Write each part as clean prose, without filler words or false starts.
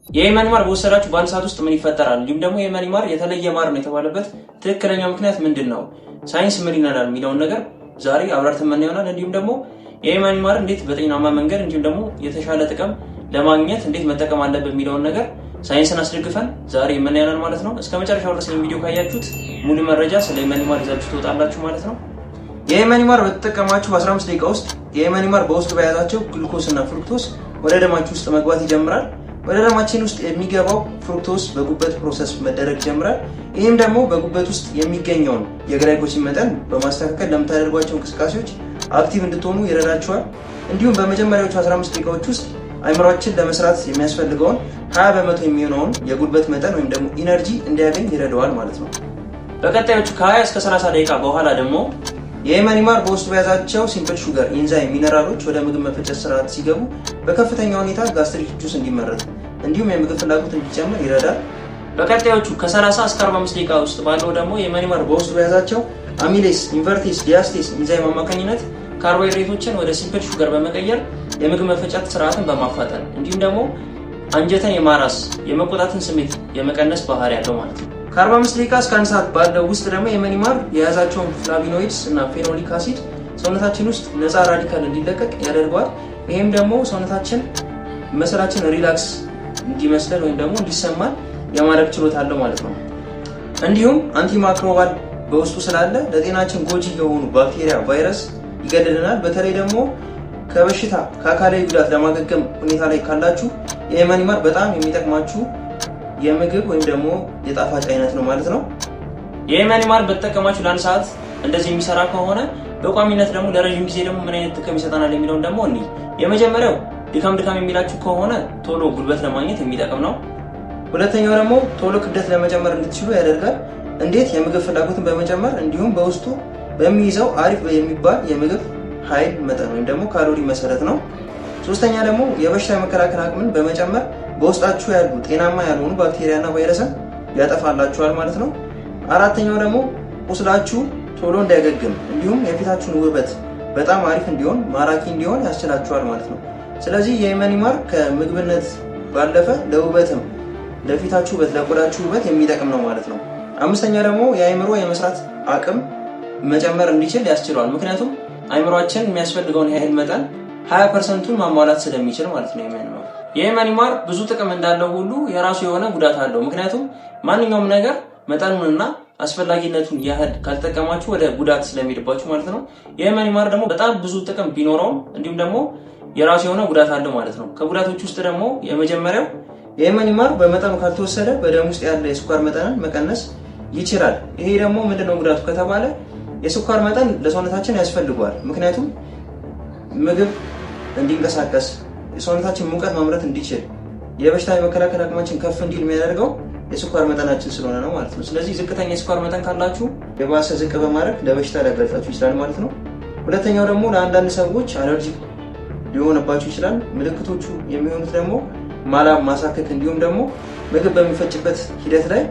የየመኒ ማር በወሰዳችሁ በአንድ ሰዓት ውስጥ ምን ይፈጠራል? እንዲሁም ደግሞ የየመኒ ማር የተለየ ማር ነው የተባለበት ትክክለኛው ምክንያት ምንድን ነው? ሳይንስ ምን ይለናል የሚለውን ነገር ዛሬ አብራርተን የምናየው ይሆናል። እንዲሁም ደግሞ የየመኒ ማር እንዴት በጤናማ መንገድ እንዲሁም ደግሞ የተሻለ ጥቅም ለማግኘት እንዴት መጠቀም አለብን የሚለውን ነገር ሳይንስን አስደግፈን ዛሬ የምናየው ይሆናል ማለት ነው። እስከ መጨረሻው ድረስ ይህን ቪዲዮ ካያችሁት ሙሉ መረጃ ስለ የመኒ ማር ይዛችሁ ትወጣላችሁ ማለት ነው። የየመኒ ማር በተጠቀማችሁ በ15 ደቂቃ ውስጥ የየመኒ ማር በውስጡ በያዛቸው ግሉኮስ እና fructose ወደ ደማችሁ ውስጥ መግባት ይጀምራል። ወደ ደማችን ውስጥ የሚገባው fructose በጉበት process መደረግ ይጀምራል። ይህም ደግሞ በጉበት ውስጥ የሚገኘውን የ glycogen መጠን በማስተካከል ለምታደርጓቸው እንቅስቃሴዎች active እንድትሆኑ ይረዳችኋል። እንዲሁም በመጀመሪያዎቹ 15 ደቂቃዎች ውስጥ አይምሯችን ለመስራት የሚያስፈልገውን 20% የሚሆነውን የጉልበት መጠን ወይም ደግሞ energy እንዲያገኝ ይረዳዋል ማለት ነው። በቀጣዮቹ ከ20 እስከ 30 ደቂቃ በኋላ ደግሞ የየመኒ ማር በውስጡ በያዛቸው simple sugar፣ ኢንዛይም፣ ሚነራሎች ወደ ምግብ መፈጨት ስርዓት ሲገቡ በከፍተኛ ሁኔታ gastric juice እንዲመረት እንዲሁም የምግብ ፍላጎት እንዲጨምር ይረዳል። በቀጣዮቹ ከ30 እስከ 45 ደቂቃ ውስጥ ባለው ደግሞ የየመኒ ማር በውስጡ በያዛቸው amylase፣ invertase፣ diastase ኢንዛይም አማካኝነት ካርቦሃይድሬቶችን ወደ simple sugar በመቀየር የምግብ መፈጨት ስርዓትን በማፋጠን እንዲሁም ደግሞ አንጀትን የማራስ የመቆጣትን ስሜት የመቀነስ ባህሪ ያለው ማለት ነው። ከ45 ደቂቃ እስከ አንድ ሰዓት ባለው ውስጥ ደግሞ የመኒ ማር የያዛቸውን flavonoids እና phenolic acid ሰውነታችን ውስጥ ነፃ radical እንዲለቀቅ ያደርገዋል። ይህም ደግሞ ሰውነታችን muscle ኣችን relax እንዲመስለን ወይም ደግሞ እንዲሰማን የማድረግ ችሎታ አለው ማለት ነው። እንዲሁም antimicrobial በውስጡ ስላለ ለጤናችን ጎጂ የሆኑ ባክቴሪያ፣ ቫይረስ ይገድልናል። በተለይ ደግሞ ከበሽታ ከአካላዊ ጉዳት ለማገገም ሁኔታ ላይ ካላችሁ የየመኒ ማር በጣም የሚጠቅማችሁ የምግብ ወይም ደግሞ የጣፋጭ አይነት ነው ማለት ነው። የየመኒ ማር በተጠቀማችሁ ለአንድ ሰዓት እንደዚህ የሚሰራ ከሆነ በቋሚነት ደግሞ ለረዥም ጊዜ ደግሞ ምን አይነት ጥቅም ይሰጠናል የሚለውን ደግሞ እንይ። የመጀመሪያው ድካም ድካም የሚላችሁ ከሆነ ቶሎ ጉልበት ለማግኘት የሚጠቅም ነው። ሁለተኛው ደግሞ ቶሎ ክብደት ለመጨመር እንድትችሉ ያደርጋል። እንዴት? የምግብ ፍላጎትን በመጨመር እንዲሁም በውስጡ በሚይዘው አሪፍ የሚባል የምግብ ኃይል መጠን ወይም ደግሞ ካሎሪ መሰረት ነው። ሶስተኛ ደግሞ የበሽታ የመከላከል አቅምን በመጨመር በውስጣችሁ ያሉ ጤናማ ያልሆኑ ባክቴሪያና ቫይረስን ያጠፋላችኋል ማለት ነው። አራተኛው ደግሞ ቁስላችሁ ቶሎ እንዲያገግም እንዲሁም የፊታችሁን ውበት በጣም አሪፍ እንዲሆን ማራኪ እንዲሆን ያስችላችኋል ማለት ነው። ስለዚህ የየመኒ ማር ከምግብነት ባለፈ ለውበትም ለፊታችሁ ውበት ለቆዳችሁ ውበት የሚጠቅም ነው ማለት ነው። አምስተኛ ደግሞ የአእምሮ የመስራት አቅም መጨመር እንዲችል ያስችለዋል። ምክንያቱም አእምሯችን የሚያስፈልገውን የኃይል መጠን 20% ኡን ማሟላት ስለሚችል ማለት ነው። የየመኒ ማር የየመኒ ማር ብዙ ጥቅም እንዳለው ሁሉ የራሱ የሆነ ጉዳት አለው። ምክንያቱም ማንኛውም ነገር መጠኑንና አስፈላጊነቱን ያህል ካልተጠቀማችሁ ወደ ጉዳት ስለሚሄድባችሁ ማለት ነው። የየመኒ ማር ደግሞ በጣም ብዙ ጥቅም ቢኖረውም እንዲሁም ደግሞ የራሱ የሆነ ጉዳት አለው ማለት ነው። ከጉዳቶች ውስጥ ደግሞ የመጀመሪያው የየመኒ ማር በመጠኑ ካልተወሰደ በደም ውስጥ ያለ የስኳር መጠንን መቀነስ ይችላል። ይሄ ደግሞ ምንድነው ጉዳቱ ከተባለ የስኳር መጠን ለሰውነታችን ያስፈልገዋል። ምክንያቱም ምግብ እንዲንቀሳቀስ የሰውነታችን ሙቀት ማምረት እንዲችል የበሽታ የመከላከል አቅማችን ከፍ እንዲል የሚያደርገው የስኳር መጠናችን ስለሆነ ነው ማለት ነው። ስለዚህ ዝቅተኛ የስኳር መጠን ካላችሁ የባሰ ዝቅ በማድረግ ለበሽታ ሊያጋልጣችሁ ይችላል ማለት ነው። ሁለተኛው ደግሞ ለአንዳንድ ሰዎች allergic ሊሆንባችሁ ይችላል። ምልክቶቹ የሚሆኑት ደግሞ ማላብ፣ ማሳከክ እንዲሁም ደግሞ ምግብ በሚፈጭበት ሂደት ላይ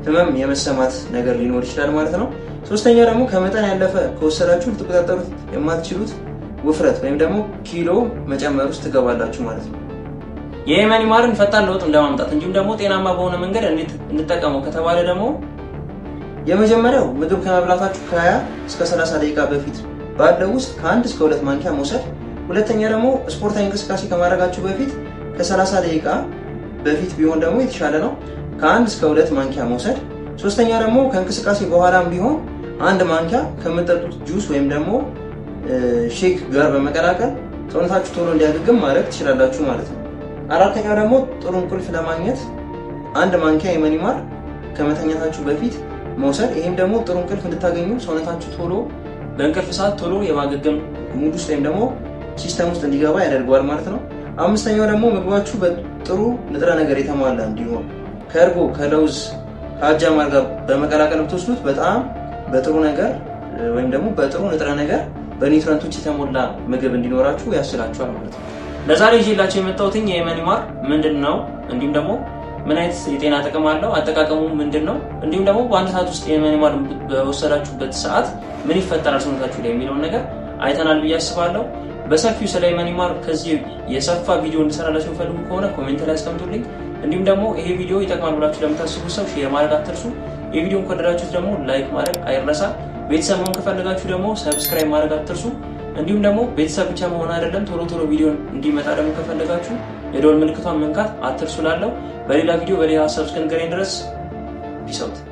ህመም የመሰማት ነገር ሊኖር ይችላል ማለት ነው። ሶስተኛ ደግሞ ከመጠን ያለፈ ከወሰዳችሁ ልትቆጣጠሩት የማትችሉት ውፍረት ወይም ደግሞ ኪሎ መጨመር ውስጥ ትገባላችሁ ማለት ነው። የየመኒ ማርን ፈጣን ለውጥ ለማምጣት እንዲሁም ደግሞ ጤናማ በሆነ መንገድ እንዴት እንጠቀመው ከተባለ ደግሞ የመጀመሪያው ምግብ ከመብላታችሁ ከ20 እስከ 30 ደቂቃ በፊት ባለው ውስጥ ከአንድ እስከ ሁለት ማንኪያ መውሰድ። ሁለተኛ ደግሞ ስፖርታዊ እንቅስቃሴ ከማድረጋችሁ በፊት ከ30 ደቂቃ በፊት ቢሆን ደግሞ የተሻለ ነው። ከአንድ እስከ ሁለት ማንኪያ መውሰድ። ሶስተኛ ደግሞ ከእንቅስቃሴ በኋላም ቢሆን አንድ ማንኪያ ከምጠጡት ጁስ ወይም ደግሞ shake ጋር በመቀላቀል ሰውነታችሁ ቶሎ እንዲያገግም ማድረግ ትችላላችሁ ማለት ነው። አራተኛው ደግሞ ጥሩ እንቅልፍ ለማግኘት አንድ ማንኪያ የመኒ ማር ከመተኛታችሁ በፊት መውሰድ። ይህም ደግሞ ጥሩ እንቅልፍ እንድታገኙ ሰውነታችሁ ቶሎ በእንቅልፍ ሰዓት ቶሎ የማገገም mood ውስጥ ወይም ደግሞ system ውስጥ እንዲገባ ያደርገዋል ማለት ነው። አምስተኛው ደግሞ ምግባችሁ በጥሩ ንጥረ ነገር የተሟላ እንዲሆን ከእርጎ፣ ከለውዝ፣ ከአጃ ማር ጋር በመቀላቀል ብትወስዱት በጣም በጥሩ ነገር ወይም ደግሞ በጥሩ ንጥረ ነገር በ nutrient ኦች የተሞላ ምግብ እንዲኖራችሁ ያስችላችኋል ማለት ነው። ለዛሬ ይዤላችሁ የመጣሁት የየመኒ ማር ምንድን ነው፣ እንዲሁም ደግሞ ምን አይነት የጤና ጥቅም አለው፣ አጠቃቀሙ ምንድን ነው፣ እንዲሁም ደግሞ በአንድ ሰዓት ውስጥ የየመኒ ማር በወሰዳችሁበት ሰዓት ምን ይፈጠራል ሰውነታችሁ ላይ የሚለውን ነገር አይተናል ብዬ አስባለሁ። በሰፊው ስለ የመኒ ማር ከዚህ የሰፋ ቪዲዮ እንድሰራላችሁ የምትፈልጉ ከሆነ comment ላይ አስቀምጡልኝ። እንዲሁም ደግሞ ይሄ ቪዲዮ ይጠቅማል ብላችሁ ለምታስቡ ሰው share ማድረግ አትርሱ። የቪዲዮን ከወደዳችሁት ደግሞ like ማድረግ አይረሳ። ቤተሰብ መሆን ከፈለጋችሁ ደግሞ subscribe ማድረግ አትርሱ። እንዲሁም ደግሞ ቤተሰብ ብቻ መሆን አይደለም፣ ቶሎ ቶሎ ቪዲዮ እንዲመጣ ደግሞ ከፈለጋችሁ የደወል ምልክቷን መንካት አትርሱ። ላለው በሌላ ቪዲዮ በሌላ ሀሳብ እስክንገናኝ ድረስ peace out።